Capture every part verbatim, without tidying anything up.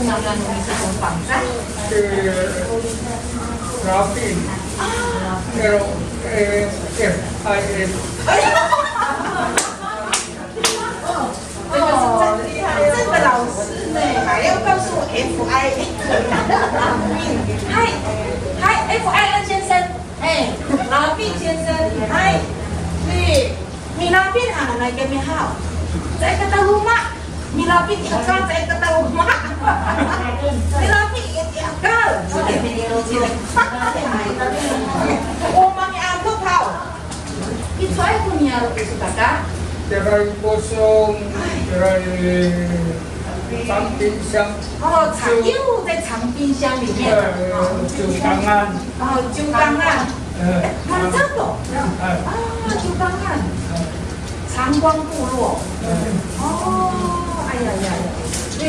Nano miso ko Pangcah? 是 Rafin. L A F I N. 这个是真厉害哦，这个老师呢，还要告诉我 F I N。嗨，嗨，F I N 先生，哎，Rafin 先生，嗨，是。 Milapit hananay kami haw. Caay ka taloma'. Milapit i hekal, caay ka taloma'. Milapit i, i hekal. O mami'adop haw. Icowaay ko niyaro' iso kaka? 这个国中，这个长滨乡。哦，藏，又在藏滨乡里面。呃，九江岸。哦，九江岸。 哎，长江哦。哎。啊，九江岸。长光部落。哎。哦，哎呀呀呀。Wi,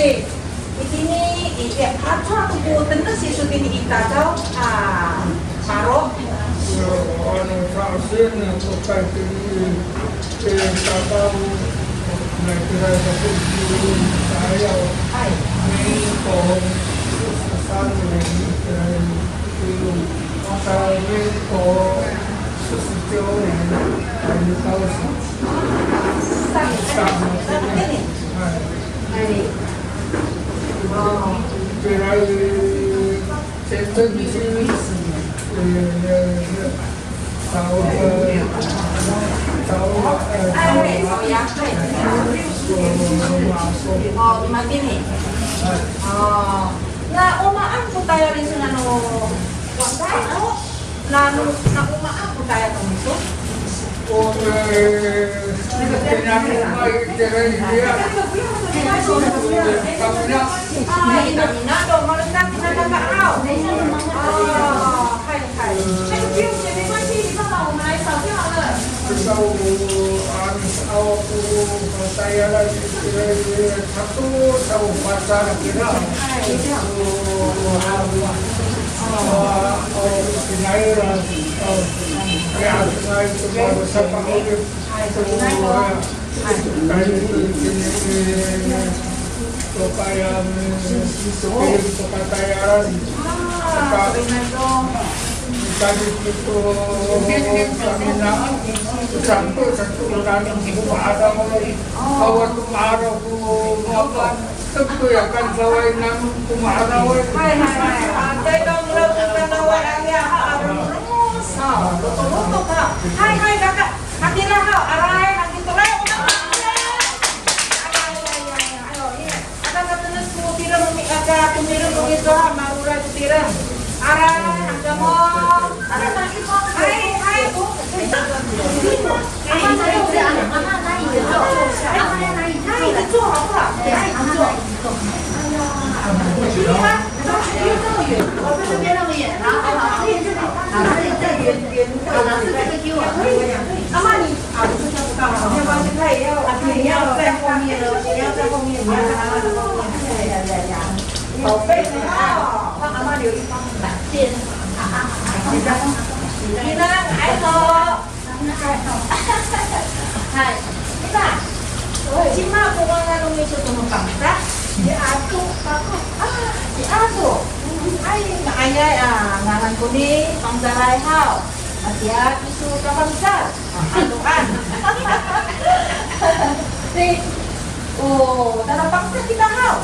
itini i, i, ato, ato ko tenes iso tini i Tataw a paro. Ano, sa asin, ano, ko kay tini i Tataw, na kira sa ko i Tayaw. Ay. Ni ko, sa, sa, ni, ni, ni, 在民国四十九年，还是到现在。哎。哦。原来前阵子，呃，找，呃，找，呃，找我，我，我，哦，你们店里。哎。哦，那我们按不到要的是那种 Nano, nano maan ko tayal no miso? O, e, kina ko may tira itiya. Ay, kami na to, malengkap na kakaaw. A, hay, hay. 这个不用钱，没关系，你放到我们来扫就好了。 Saka o, a, awa ko, a, tayalan, e, e, sato, sato, pasal, kira. Ay, o, a, a, o, sinay, a, o, kaya sinay, to, sa, pa, o, ay, to, sinay, to. Ay, to, sinay, to, kaya, e, to, katayalan. A, sinay, to. Kami to, kami na, sangko, sangko, kami ko ma'araw, awa to ma'araw ko, apa, sangko ya kan saway nami ko ma'araw, e. Hay, hay, hay. A, tay kang raw ko kan saway, a, ya, a, rengos, a, loto-loto ka. Hay, hay, kaka, hatira haw, aray, hatira, aray, o, kaka. Ay, ay, ay, ay, ay, o, iya. Aka katenes ko tireng, aka ko tireng ko iso ha, maroray ko tireng. Aray, aka mo. Aray, hay, hay. Hay. Ina, cima ko ngangan no miso to no Pangcah? Ci Ato kako. A, ci Ato. Ay, nga'ayay a ngangan koni, Pangcahay haw. Atiya kiso ka Pangcah. Atoan. Ti, o, tada Pangcah kita haw.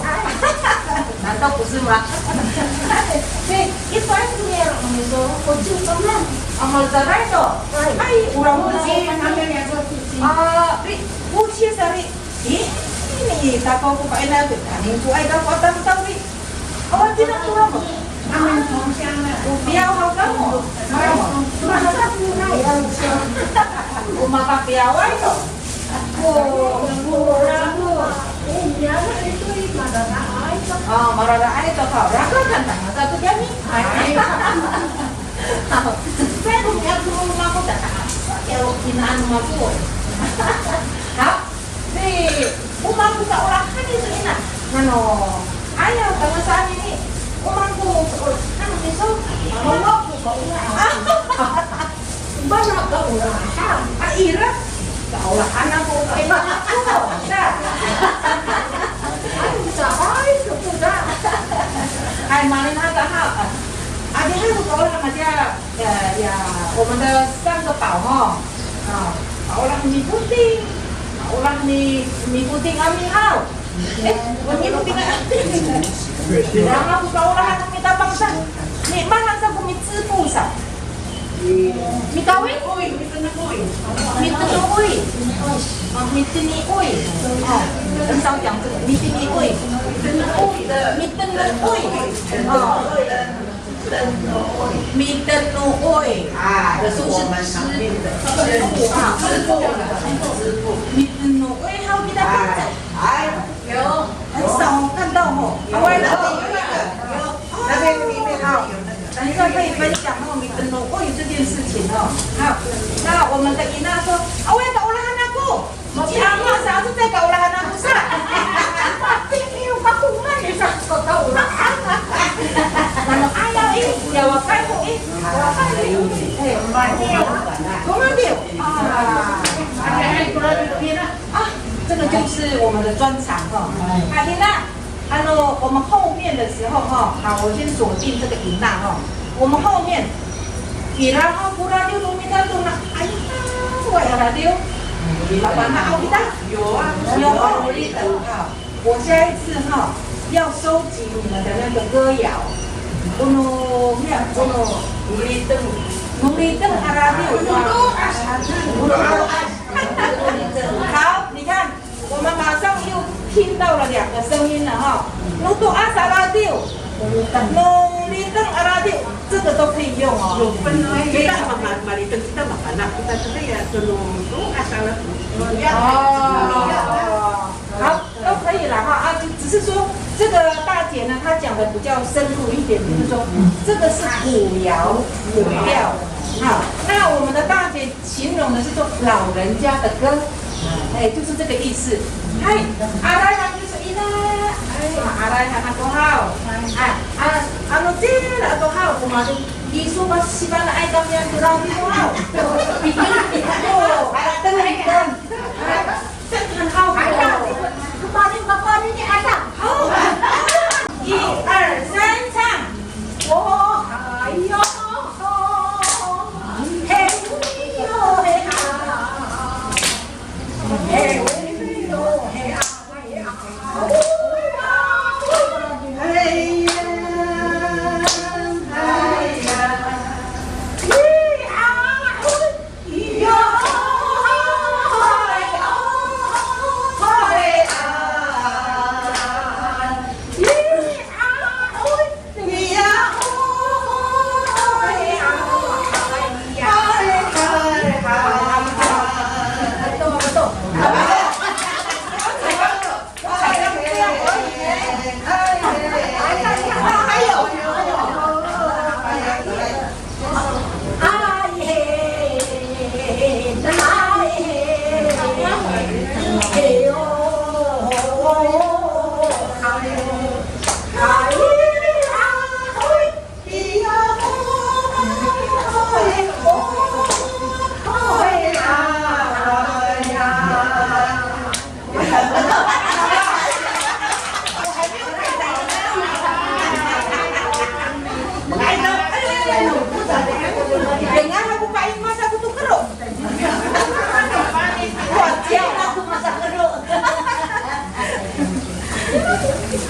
Nantaw ko sima. Ti, ito ay ko niyaro' no miso, ko ci Pangcah. A, Malcaray to. Ay, ora ko ci. A, ti, o ci sari. I, ini, takaw ko kainay, taning ko ay kako a tamdaw i. Awa, tina ko ramo. Piyaw haw kamo. O, mapapiyaway to. O, o, ramo. A, mararaay to haw. Raka kan tangasa to kiyami. Ay. Pero kiyami ko mako tata. Kiyami kinaan mako. Ha? Ti, o mako kaolahan iso ina. Nano, ayaw, tama saan ini. O mako kaolahan iso. Mako kaolahan. Mana kaolahan? A, ira. Kaolahan ako kay mako. Sa. Ano sa ay ko da. 那么这样，呃，呀，我们的三个宝哈，啊，olah mifoting, olah mi, mifoting a mihaw. 哎，我 mifoting a. 然后 kaolahan no mita pangsa. Ni, mana sa ko mitsipo sa. Mitawid? Mitenoy. 啊，mitenoy. 啊，很少讲这个，mitenoy. Mitenoy. 啊。 Mitenoy. 哎，这是我们常念的织布哈，织布的，织布。Mitenoy haw kita pangcah. 哎，有，很少看到吼。有，有，有，那边里面哈，有那个。等一下可以分享哦，mitenoy这件事情哦。好，那我们的 ina 说，awaay kaolahan ako. Ci Ama sa, ato caay kaolahan ako sa. Matini o kakoman sa, kaolahan. Nano ayaw i, yawakay ko i. Yawakay ko i. Eh, matini o. Koman diw. 啊，这个就是我们的专长哈。啊，ina. 啊，那我们后面的时候哈，好，我先锁定这个 ina 哈。我们后面，ira haw ko radiw no mita to na, ay, wa ya radiw. Mapana' haw kita? 有啊，有啊。好，我下一次哈要收集你们的那个歌谣。Kono, ya, kono, no liteng, no liteng a radiw. 好，你看。 我们马上又听到了两个声音了哈。No to'as a radiw, no liteng a radiw, 这个都可以用哦。有分哦，kita ma, ma, maliteng, kita mapana', kita sato ya, so no to'as a radiw. 哦，好，都可以了哈。啊，就只是说这个大姐呢，她讲的比较深入一点，就是说这个是古谣古调。好，那我们的大姐 形容的是说老人家的歌，哎，就是这个意思。Hay, aray han kiso ina, ay, aray han ako haw. Ay, a, ano cila ako haw, ko mado, kiso pa sifana'ay kamiyan to radiw haw. O, arateng, arateng. Ay, arateng han haw. Ay, kemarin, kemarin ni Adam. O, i,